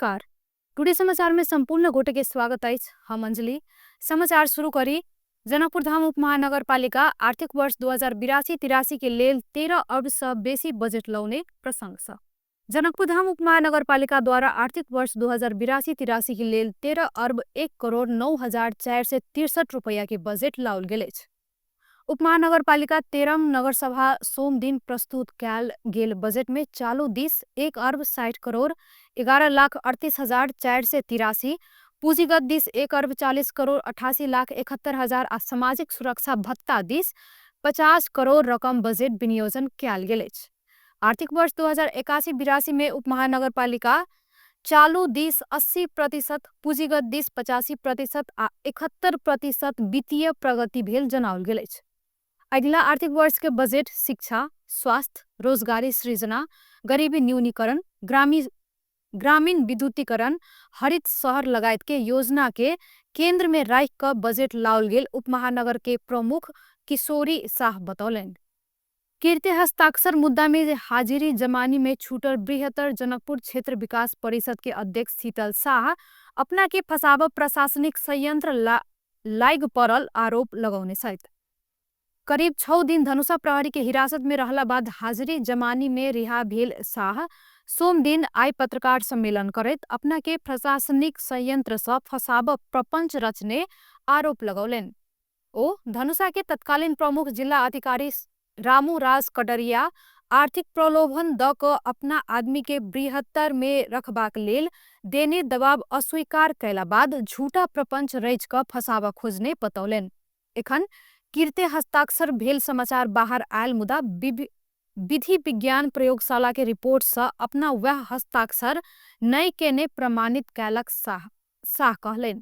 नमस्कार, टुडे समाचार में सम्पूर्ण गोटे के स्वागत अछि। हम अंजलि। समाचार शुरू करी। जनकपुर धाम उपमहानगरपालिका आर्थिक वर्ष 2082-83 के लेल 13 अर्ब से बेसी बजेट लौने प्रसंग। जनकपुर धाम उपमहानगरपालिका द्वारा आर्थिक वर्ष 2082-83 के लेल 13 अर्ब 1 करोड़ 9,463 रुपैया के बजेट लाओल गेल अछि। उपमहानगरपालिका 13 नगरसभा सोम दिन प्रस्तुत कयल गेल बजेट में चालू दिस 1 अर्ब 60 करोड़ 11 लाख 38 हजार 483, पूंजीगत दिस 1 अर्ब 40 करोड़ 88 लाख 71 हजार आ सामाजिक सुरक्षा भत्ता दिस 50 करोड़ रकम बजेट विनियोजन कयल गेल अछि। आर्थिक वर्ष 2081-82 में उपमहानगरपालिका चालू दिस 80%, पूंजीगत दिस 85% आ 71% वित्तीय प्रगति भेल जनाओल गेल अछि। अगिला आर्थिक वर्ष के बजेट शिक्षा, स्वास्थ्य, रोजगारी सृजना, गरीबी न्यूनीकरण, ग्रामीण विद्युतीकरण, हरित शहर लगायत के योजना के केंद्र में राखि कऽ बजेट लाओल गेल उपमहानगर के प्रमुख किशोरी साह बतौलनि। कीर्ति हस्ताक्षर मुद्दा में हाजिरी जमानी में छूटल बृहत्तर जनकपुर क्षेत्र विकास परिषद के अध्यक्ष शीतल शाह अपना के फसाब प्रशासनिक संयंत्र लाग पड़ल आरोप लगौने छथि। करीब 6 दिन धनुषा प्रहरी के हिरासत में रहला बाद हाजिरी जमानी में रिहा भेल शाह सोम दिन आइ पत्रकार सम्मेलन करैत अपना के प्रशासनिक संयंत्र से फसाब प्रपंच रचने आरोप लगौलनि। ओ धनुषा के तत्कालीन प्रमुख जिला अधिकारी रामू राज कटरिया आर्थिक प्रलोभन द क अपना आदमी के बृहत्तर में रखबाक लेल देने दबाव अस्वीकार कयला बाद झूठा प्रपंच रचि क फसाबऽ खोजने बतौलनि। एखन कीर्ति हस्ताक्षर भेल समाचार बाहर आयल, मुदा विधि विज्ञान प्रयोगशाला के रिपोर्ट से अपना वह हस्ताक्षर नहि केने प्रमाणित कयलक साह कहलनि।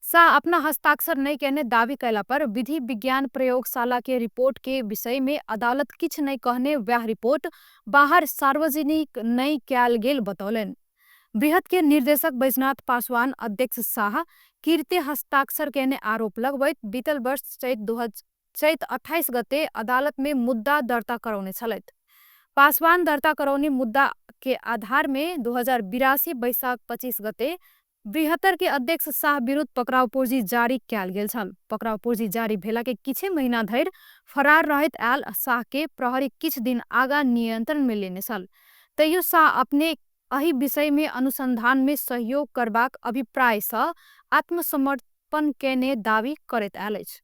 शाह अपना हस्ताक्षर नहि केने दावी कयला पर विधि विज्ञान प्रयोगशाला के रिपोर्ट के विषय में अदालत किछु नहि कहने वएह रिपोर्ट बाहर सार्वजनिक नहि कयल गेल बतौलनि। बृहत के निर्देशक बैजनाथ पासवान अध्यक्ष शाह कीर्ति हस्ताक्षर केने आरोप लगबैत बीतल वर्ष चैत 28 गते अदालत में मुद्दा दर्ता करौने छलथि। पासवान दर्ता करौने मुद्दा के आधार में 2082 बैशाख 25 गते बृहत्तर के अध्यक्ष शाह विरुद्ध पकड़ाव पूर्जी जारी कयल गेल छल। पकड़ाव पूर्जी जारी भेला के किछे महीना धरि फरार रहैत आयल शाह के प्रहरी किछु दिन आगा नियंत्रण में लेने छल। तैयो शाह अपने एहि विषय में अनुसंधान में सहयोग करबाक अभिप्राय सँ आत्मसमर्पण केने दावी करैत आयल अछि।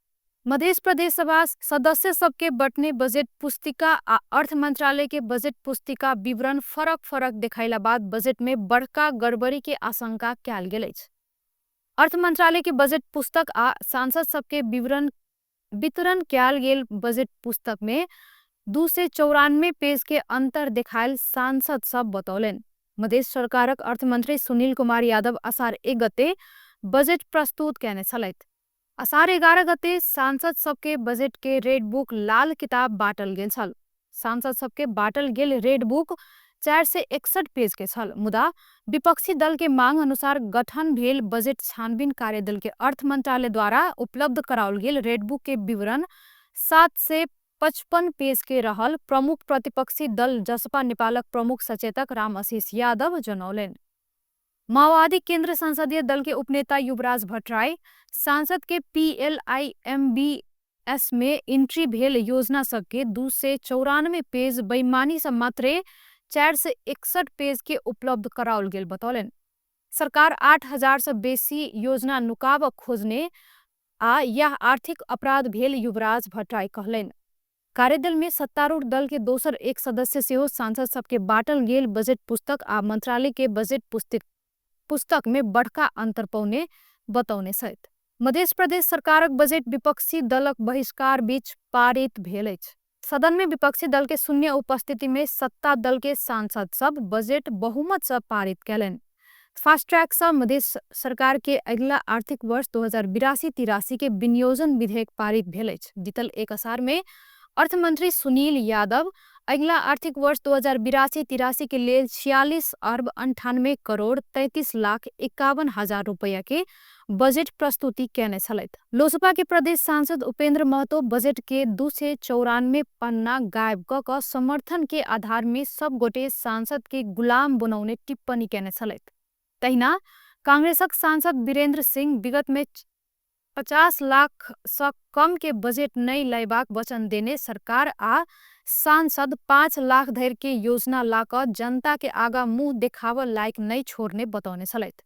मध्य प्रदेश सभा सदस्य सबके बटने बजेट पुस्तिका आ अर्थ मंत्रालय के बजेट पुस्तिका विवरण फरक फरक देखैला बाद बजेट में बड़का गड़बड़ी के आशंका कयल गेल अछि। अर्थ मंत्रालय के बजेट पुस्तक आ सांसद सबके विवरण वितरण कयल गेल बजेट पुस्तक में 294 पेज के अंतर देखायल सांसद सब बतौलनि। मध्य सरकारक अर्थमंत्री सुनील कुमार यादव असार 1 गते बजेट प्रस्तुत केने छलथि। असार 11 गते सांसद सबके बजेट के रेड बुक लाल किताब बाटल गेल छल। सांसद सबके बाटल गेल रेड बुक 461 पेज के छल, मुदा विपक्षी दल के मांग अनुसार गठन भेल बजेट छानबीन कार्यदल के अर्थ मंत्रालय द्वारा उपलब्ध कराओल गेल रेड बुक के विवरण 755 पेज के रहल प्रमुख प्रतिपक्षी दल जसपा नेपालक प्रमुख सचेतक राम आशीष यादव जनौलनि। माओवादी केंद्र संसदीय दल के उपनेता युवराज भट्टराई सांसद के PLIMBS में एंट्री भेल योजना सबके 294 पेज बेईमानी से मात्रे 461 पेज के उपलब्ध कराओल गेल बतौलनि। सरकार 8000 से बेसी योजना नुकाब खोजने आ यह आर्थिक अपराध भेल युवराज भट्टराई कहलनि। कार्यदल में सत्तारूढ़ दल के दोसर एक सदस्य सेहो सांसद सबके बाटल गेल बजेट पुस्तक आ मंत्रालय के बजेट पुस्तक में बड़का अंतर पौने बतौने छथि। मध्य प्रदेश सरकारक बजेट विपक्षी दलक बहिष्कार बीच पारित भेल अछि। सदन में विपक्षी दल के शून्य उपस्थिति में सत्ता दल के सांसद सब बजेट बहुमत से पारित कयलनि। फास्ट ट्रैक से मध्य सरकार के अगिला आर्थिक वर्ष 2082-83 के विनियोजन विधेयक पारित भेल अछि। बीतल एक असार में अर्थमंत्री सुनील यादव अगिला आर्थिक वर्ष 2082-83 के लेल 46 अर्ब 98 करोड़ 33 लाख 51 हजार रुपैया के बजेट प्रस्तुति केने छलथि। लोजपा के प्रदेश सांसद उपेंद्र महतो बजेट के 294 पन्ना गायब क क समर्थन के आधार में सब गोटे सांसद के गुलाम बनौने टिप्पणी केने छलथि। तहिना कांग्रेसक सांसद वीरेन्द्र सिंह विगत में 50 लाख सँ कम के बजेट नहि लयबाक वचन देने सरकार आ सांसद 5 लाख धरि के योजना ला कऽ जनता के आगा मुँह देखाबऽ लायक नहि छोड़ने बतौने छलथि।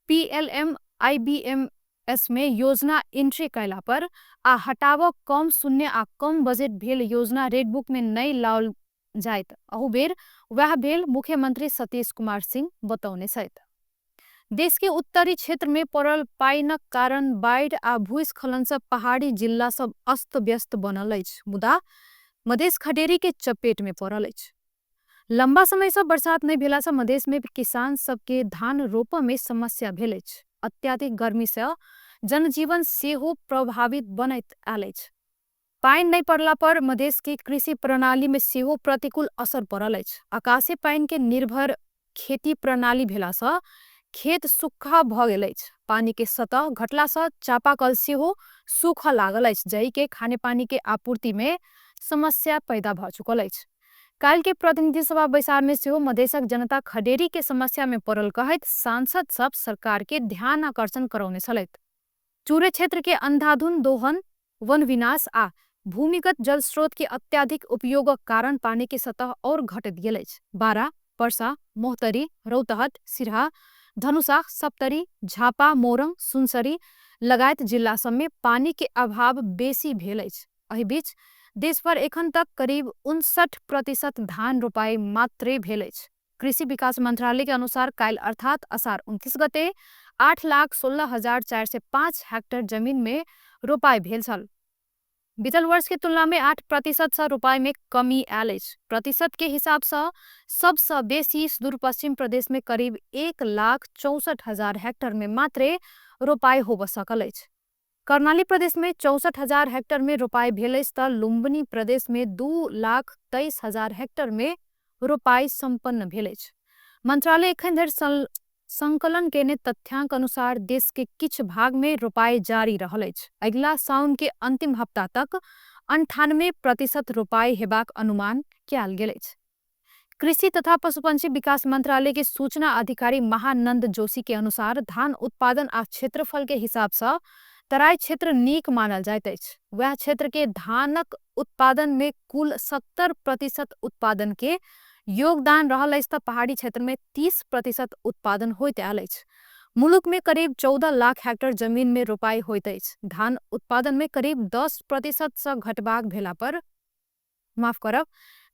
पीएलएम आईबीएमएस में योजना एंट्री कयला पर आ हटाबऽ कम शून्य आ कम बजेट भेल योजना रेडबुक में नहि लाओल जाइत अहू बेर वएह भेल मुख्यमंत्री सतीश कुमार सिंह बतौने छथि। देश के उत्तरी क्षेत्र में पड़ल पाइनक कारण बाढ़ि आ भूस्खलन से पहाड़ी जिला सब अस्त व्यस्त बनल अछि, मुदा मधेश खडेरी के चपेट में पड़ल अछि। लंबा समय से बरसात नहीं भेला से मधेश में किसान सबके धान रोपऽ में समस्या भेल अछि। अत्याधिक गर्मी से जनजीवन सेहो प्रभावित बनैत आयल अछि। पानि नहि पड़ला पर मधेश के कृषि प्रणाली में सेहो प्रतिकूल असर पड़ल अछि। आकाशीय पानि के निर्भर खेती प्रणाली भेला से खेत सुखा भऽ गेल अछि। पानी के सतह घटला से चापाकल सेहो सूखऽ लागल अछि, जाहि के खाने पानी के आपूर्ति में समस्या पैदा भऽ चुकल अछि। काल्हि के प्रतिनिधि सभा बैसार में सेहो मधेशक जनता खडेरी के समस्या में पड़ल कहैत सांसद सब सरकार के ध्यान आकर्षण करौने छलथि। चूरे क्षेत्र के अंधाधुन दोहन, वन विनाश आ भूमिगत जल स्रोत के अत्याधिक उपयोगक कारण पानी के सतह और घटैत गेल अछि। बारा, पर्सा, मोहतरी, रौतहट, सिरहा, धनुषा, सप्तरी, झापा, मोरंग, सुनसरी लगायत जिला सब में पानी के अभाव बेसी भेल अछि। एहि बीच देशभर एखन तक करीब 59% धान रोपाई मात्रे भेल अछि। कृषि विकास मंत्रालय के अनुसार काल्हि अर्थात असार 29 गते 8,16,405 हेक्टर जमीन में रोपाई भेल छल। बीतल वर्ष के तुलना में 8% से रोपाई में कमी आयल अछि। प्रतिशत के हिसाब से सबसे बेसी सुदूरपश्चिम प्रदेश में करीब 1,64,000 हेक्टर में मात्रे रोपाई होब सकल अछि। कर्णाली प्रदेश में 64,000 हेक्टर में रोपाई भेल अछि तऽ लुम्बिनी प्रदेश में 2,23,000 हेक्टर में रोपाई सम्पन्न भेल अछि। मंत्रालय एखन धरि संकलन केने तथ्यांक अनुसार देश के किछु भाग में रोपाई जारी रहल अछि। अगिला साउन के अंतिम हफ्ता तक 98% रोपाई हेबाक अनुमान कयल गेल अछि। कृषि तथा पशुपंछी विकास मंत्रालय के सूचना अधिकारी महानंद जोशी के अनुसार धान उत्पादन आ क्षेत्रफल के हिसाब से तराई क्षेत्र नीक मानल जाइत अछि। वएह क्षेत्र के धानक उत्पादन में कुल 70% उत्पादन के योगदान रहल अछि तऽ पहाड़ी क्षेत्र में 30% उत्पादन होइत आयल अछि। मुलुक में करीब 14 लाख हेक्टर जमीन में रोपाई होइत अछि। धान उत्पादन में करीब 10% से घटबाक भेला पर माफ करब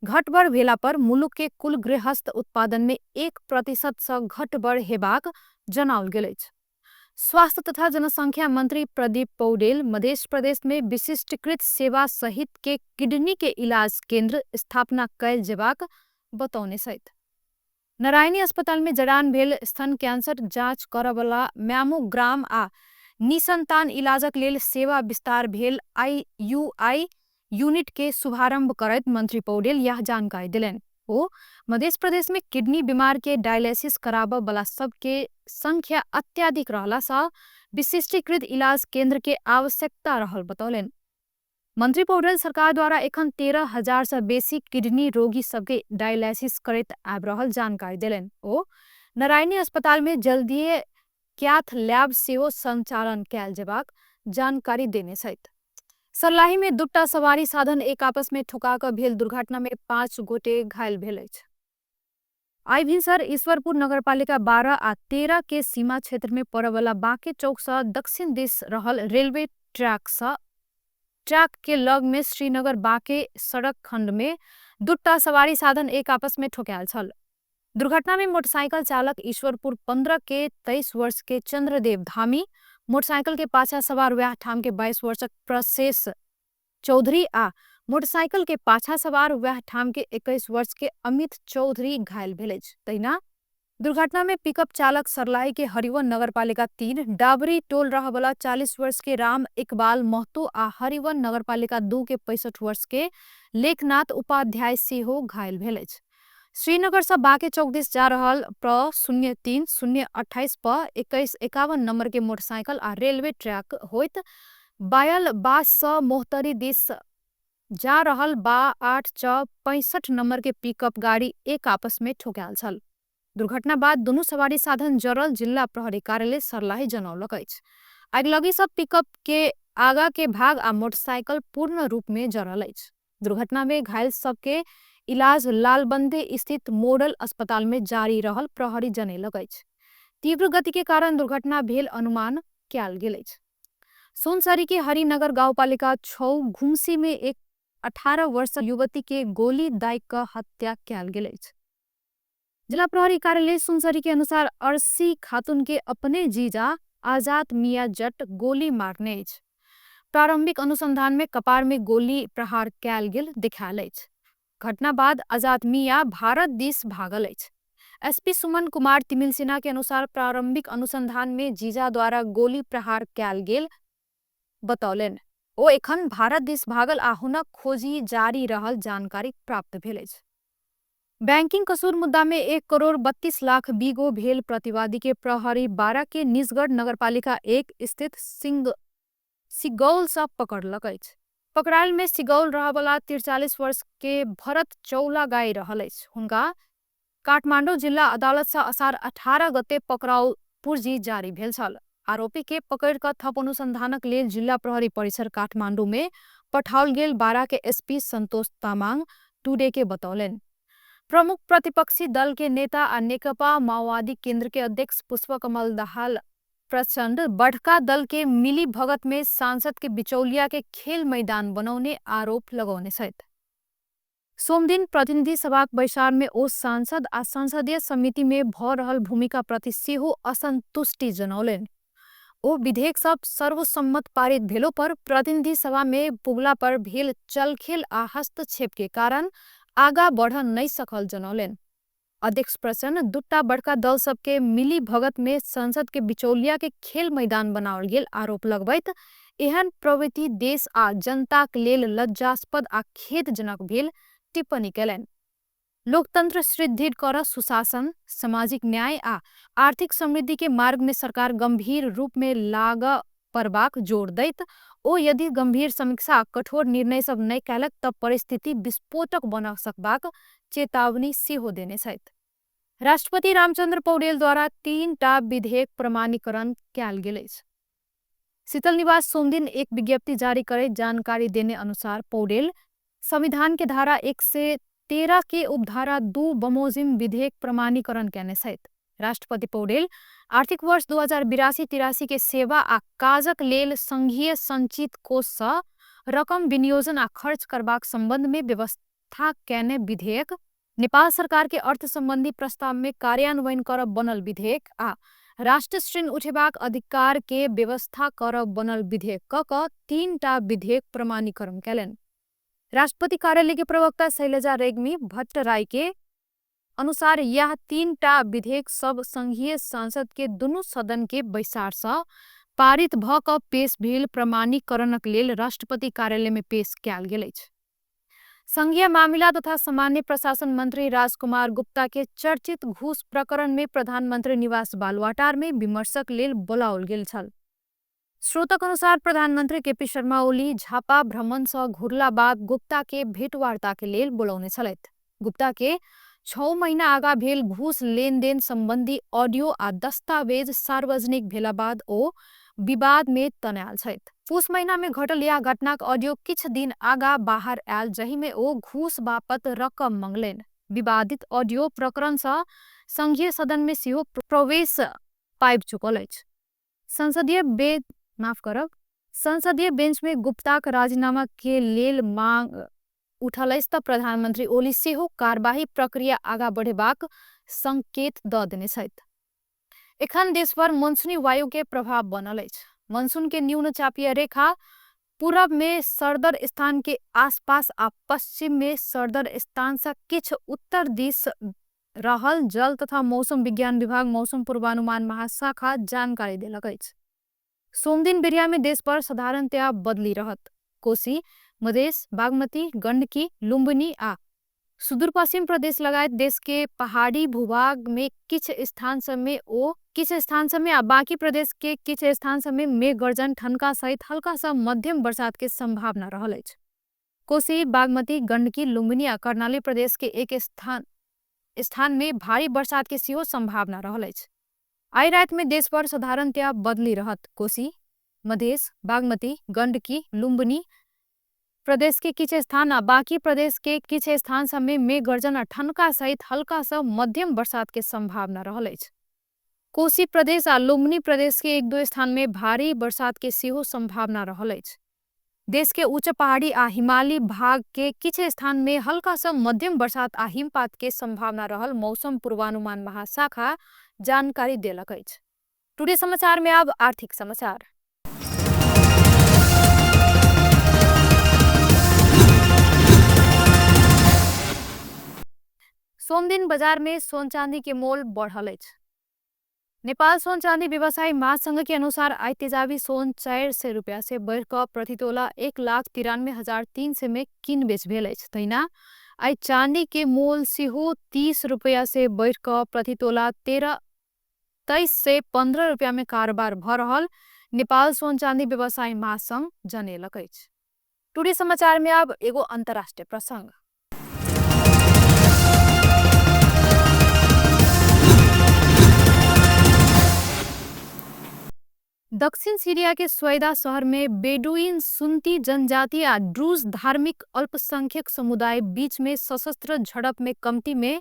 घटबड़ भेला पर मुलुक के कुल गृहस्थ उत्पादन में 1% से घटबड़ हेबाक जनाओल गेल अछि। स्वास्थ्य तथा जनसंख्या मंत्री प्रदीप पौडेल मध्य प्रदेश में विशिष्टकृत सेवा सहित के किडनी के इलाज केंद्र स्थापना कयल जेबाक बतौने छथि। नारायणी अस्पताल में जड़ान भेल स्तन कैंसर जांच करऽवला मैमोग्राम आ निसंतान इलाजक लेल सेवा विस्तार भेल आईयूआई यूनिट के शुभारंभ करैत मंत्री पौडेल यह जानकारी देलनि। ओ मध्य प्रदेश में किडनी बीमार के डायलिसिस कराबऽ वाला सबके संख्या अत्याधिक रहला सँ विशिष्टीकृत इलाज केंद्र के आवश्यकता रहल बतौलनि। मंत्री पौडेल सरकार द्वारा एखन 13,000 से बेसी किडनी रोगी सबके डायलिसिस करैत आबि रहल जानकारी देलनि। ओ नारायणी अस्पताल में जल्दिए कैथ लैब सेहो संचालन कयल जेबाक जानकारी देने छथि। सर्लाही में दूटा सवारी साधन एक आपस में ठोका कऽ भेल दुर्घटना में 5 गोटे घायल भेल अछि। आइ भिनसर ईश्वरपुर नगरपालिका 12 आ 13 के सीमा क्षेत्र में पड़यवला बाँके चौक से दक्षिण दिस रहल रेलवे ट्रैक से ट्रैक के लग में श्रीनगर बाँके सड़क खंड में दूटा सवारी साधन एक आपस में ठोकायल छल। दुर्घटना में मोटरसाइकिल चालक ईश्वरपुर 15 के 23 वर्ष के चंद्रदेव धामी, मोटरसाइकिल के पाछा सवार वएह ठाम के 22 वर्षक प्रशेष चौधरी आ मोटरसाइकिल के पाछा सवार वएह ठाम के 21 वर्ष के अमित चौधरी घायल भेल अछि। तहिना दुर्घटना में पिकअप चालक सर्लाही के हरिवन नगरपालिका 3 डाबरी टोल रहवला 40 वर्ष के राम इकबाल महतो आ हरिवन नगरपालिका 2 के 65 वर्ष के लेखनाथ उपाध्याय सेहो घायल भेल अछि। श्रीनगर से बाँके चौक दिस जा रहल प्र 03 028 प 2151 नंबर के मोटरसाइकिल आ रेलवे ट्रैक होइत बायल बास से मोहतरी दिस जा रहल बा 8 च 65 नंबर के पिकअप गाड़ी एक आपस में ठोकायल छल। दुर्घटना बाद दुनू सवारी साधन जरल जिल्ला प्रहरी कार्यालय सर्लाही जनौलक अछि। आगिलगी सँ पिकअप के आगा के भाग आ मोटरसाइकिल पूर्ण रूप में जरल अछि। दुर्घटना में घायल सबके इलाज लालबंदी स्थित मॉडल अस्पताल में जारी रहल प्रहरी जनेलक अछि। तीव्र गति के कारण दुर्घटना भेल अनुमान कयल गेल अछि। सुनसरी के हरिनगर गाउँपालिका 6 घुमसी में एक 18 वर्ष युवती के गोली दाइ कऽ हत्या कयल गेल अछि। जिला प्रहरी कार्यालय सुनसरी के अनुसार अरसी खातून के अपने जीजा आजाद मिया जट गोली मारने अछि। प्रारंभिक अनुसंधान में कपार में गोली प्रहार कयल गेल देखायल अछि। घटना बाद आजाद मिया भारत दिस भागल अछि। एसपी सुमन कुमार तिमिल सिन्हा के अनुसार प्रारंभिक अनुसंधान में जीजा द्वारा गोली प्रहार कयल गेल बतौलनि। ओ एखन भारत दिस भागल आ हुनक खोजी जारी रहल जानकारी प्राप्त भेल अछि। बैंकिंग कसूर मुद्दा में 1 करोड़ 32 लाख बीगो भेल प्रतिवादी के प्रहरी 12 के निजगढ़ नगरपालिका 1 स्थित सिगौल सँ पकड़लक अछि। पकड़ायल में सिगौल रहबला 43 वर्ष के भरत चौला गाई रहल अछि। हुनका काठमांडू जिल्ला अदालत सँ असार 18 गते पकड़ाउ पुर्जी जारी भेल छल। आरोपी के पकड़ कऽ थप अनुसंधानक लेल जिल्ला प्रहरी परिसर काठमांडू में पठाओल गेल 12 के एसपी संतोष तामाङ टुडे के बतौलनि। प्रमुख प्रतिपक्षी दल के नेता आ नेकपा माओवादी केंद्र के अध्यक्ष पुष्पकमल दाहाल प्रचंड बढ़का दल के मिली भगत में सांसद के बिचौलिया के खेल मैदान बनौने आरोप लगौने छथि। सोमदिन प्रतिनिधि सभाक बैसार में ओ सांसद आ संसदीय समिति में भ रहल भूमिका प्रति सेहो असंतुष्टि जनौलनि। ओ विधेयक सब सर्वसम्मत पारित भेलो पर प्रतिनिधि सभा में पुगला पर भेल चलखेल आ हस्तक्षेप के कारण आगा बढ़ नहीं सकल जनौलनि। अध्यक्ष प्रचंड दुटा बड़का दल सबके मिली भगत में संसद के बिचौलिया के खेल मैदान बनाओल गेल आरोप लगबैत एहन प्रवृत्ति देश आ जनताक लेल लज्जास्पद आ खेदजनक भेल टिप्पणी कयलनि। लोकतंत्र सुदृढ़ कर सुशासन, सामाजिक न्याय आ आर्थिक समृद्धि के मार्ग में सरकार गंभीर रूप में लाग परबाक जोर दैत ओ यदि गंभीर समीक्षा कठोर निर्णय सब नहि कयलक तब परिस्थिति विस्फोटक बना सकबाक चेतावनी सेहो देने छथि। राष्ट्रपति रामचंद्र पौडेल द्वारा 3टा विधेयक प्रमाणीकरण कयल गेल अछि। शीतल निवास सोमदिन एक विज्ञप्ति जारी करैत जानकारी देने अनुसार पौडेल संविधान के धारा 113 के उपधारा 2 बमोजिम विधेयक प्रमाणीकरण कयने छथि। राष्ट्रपति पौडेल आर्थिक वर्ष 2082-83 के सेवा आ काजक लेल संघीय संचित कोष सँ रकम विनियोजन आ खर्च करबाक संबंध में व्यवस्था कयने विधेयक, नेपाल सरकार के अर्थ संबंधी प्रस्ताव में कार्यान्वयन करब बनल विधेयक आ राष्ट्रीय ऋण उठेबाक अधिकार के व्यवस्था करब बनल विधेयक क कऽ 3टा विधेयक प्रमाणीकरण कयलनि। राष्ट्रपति कार्यालय के प्रवक्ता शैलजा रेग्मी भट्टराई के अनुसार यह 3टा विधेयक सब संघीय संसद के दुनू सदन के बैसार सँ पारित भ कऽ पेश भेल प्रमाणीकरणक लेल राष्ट्रपति कार्यालय में पेश कयल गेल अछि। संघीय मामिला तथा सामान्य प्रशासन मंत्री राजकुमार गुप्ता के चर्चित घूस प्रकरण में प्रधानमंत्री निवास बालुवाटार में विमर्शक लेल बोलाओल गेल छल। स्रोतक अनुसार प्रधानमंत्री केपी शर्मा ओली झापा भ्रमण सँ घुरला बाद गुप्ता के भेंटवार्ता के लेल बोलौने छलथि। गुप्ता के 6 महीना आगा भेल घूस लेनदेन संबंधी ऑडियो आ दस्तावेज सार्वजनिक भेला बाद ओ विवाद में तनायल छथि। पूस महीना में घटल यह घटनाक ऑडियो किछु दिन आगा बाहर आयल, जहि में ओ घूस बापत रकम मंगलनि। विवादित ऑडियो प्रकरण सँ संघीय सदन में सेहो प्रवेश पाबि चुकल अछि। संसदीय बेंच में गुप्ताक राजीनामा के लेल मांग उठल अछि तऽ प्रधानमंत्री ओली सेहो कार्यवाही प्रक्रिया आगा बढ़ेबाक संकेत दऽ देने छथि। एखन देशभर मानसूनी वायु के प्रभाव बनल अछि। मानसून के न्यून चापीय रेखा पूरब में सरदर स्थान के आसपास आ पश्चिम में सरदर स्थान से किछु उत्तर दिस रहल जल तथा मौसम विज्ञान विभाग मौसम पूर्वानुमान महाशाखा जानकारी देलक अछि। सोमदिन बेरिया में देश पर साधारणतया बदली रहत। कोसी, मधेश, बागमती, गंडकी, लुम्बिनी आ सुदूरपश्चिम प्रदेश लगायत देश के पहाड़ी भूभाग में किछ स्थान सब में किछ स्थान सब में आ बाकी प्रदेश के किछ स्थान सब में मेघ गर्जन ठनका सहित हल्का सा मध्यम बरसात के संभावना रहल अछि। कोसी, बागमती, गंडकी, लुम्बिनी आ कर्णाली प्रदेश के एक स्थान स्थान में भारी बरसात के सेहो संभावना रहल अछि। आइ राति में देशभर साधारणतया बदली रहत। कोसी, मधेश, बागमती, गंडकी, लुम्बिनी प्रदेश के किछ स्थान आ बाकी प्रदेश के किछ स्थान सब में मेघ गर्जन आ ठनका सहित हल्का से मध्यम बरसात के संभावना रहल अछि। कोसी प्रदेश आ लुम्बिनी प्रदेश के एक दो स्थान में भारी बरसात के सेहो संभावना रहल अछि। देश के उच्च पहाड़ी आ हिमाली भाग के किछ स्थान में हल्का से मध्यम बरसात आ हिमपात के संभावना रहल मौसम पूर्वानुमान महाशाखा जानकारी देलक अछि। टुडे समाचार में अब आर्थिक समाचार। सोमदिन बाजार में सोन चांदी के मोल बढ़ल अछि। नेपाल सोन चांदी व्यवसायी महासंघ के अनुसार आइ तेजाबी सोन 400 रुपया से बढ़ कऽ प्रति तोला 1,93,300 में किन बेच भेल अछि। तहिना आइ चांदी के मोल सेहो 30 रुपया से बढ़ कऽ प्रति तोला 2315 रुपया में कारोबार भ रहल नेपाल सोन चांदी व्यवसायी महासंघ जनेलक अछि। टुडे समाचार में अब एगो अंतर्राष्ट्रीय प्रसंग। दक्षिण सीरिया के स्वेदा शहर में बेडुइन सुन्ती जनजाति आ ड्रूज धार्मिक अल्पसंख्यक समुदाय बीच में सशस्त्र झड़प में कमती में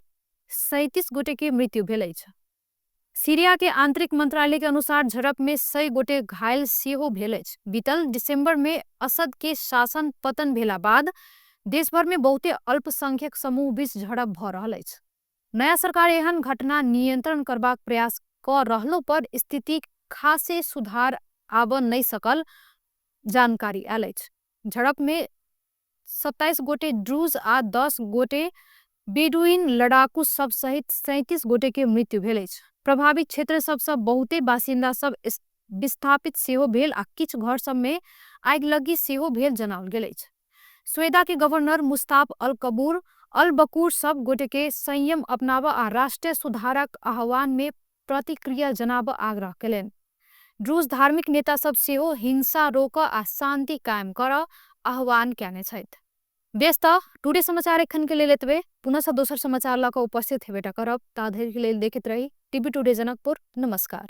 37 गोटे के मृत्यु भेल अछि। सीरिया के आंतरिक मंत्रालय के अनुसार झड़प में 100 गोटे घायल सेहो भेल अछि। बीतल दिसंबर में असद के शासन पतन भेला बाद देशभर में बहुते अल्पसंख्यक समूह बीच झड़प भ रहल अछि। नया सरकार एहन घटना नियंत्रण करबाक प्रयास क रहलो पर स्थिति खासे सुधार आब नहीं सकल जानकारी आयल अछि। झड़प में 27 गोटे ड्रूज आ 10 गोटे बेडुइन लड़ाकू सब सहित 37 गोटे के मृत्यु भेल अछि। प्रभावित क्षेत्र सबसँ बहुते बासिन्दा सब विस्थापित सेहो भेल आ किछ घर सब में आगिलगी सेहो भेल जनाओल गेल अछि। स्वेदा के गवर्नर मुस्ताफ अल कबूर अल बकूर सब गोटे के संयम अपनाब आ राष्ट्रीय सुधारक आह्वान में प्रतिक्रिया जनाब आग्रह केलनि। ड्रूज धार्मिक नेता सब सेहो हिंसा रोक आ शांति कायम कर आह्वान केने छथि। बेस त टुडे समाचार एखन के लेल एतबे। पुनः से दोसर समाचार लऽ कऽ उपस्थित हेबेटा करब, ता धरि के लेल देखैत रही टीवी टुडे जनकपुर। नमस्कार।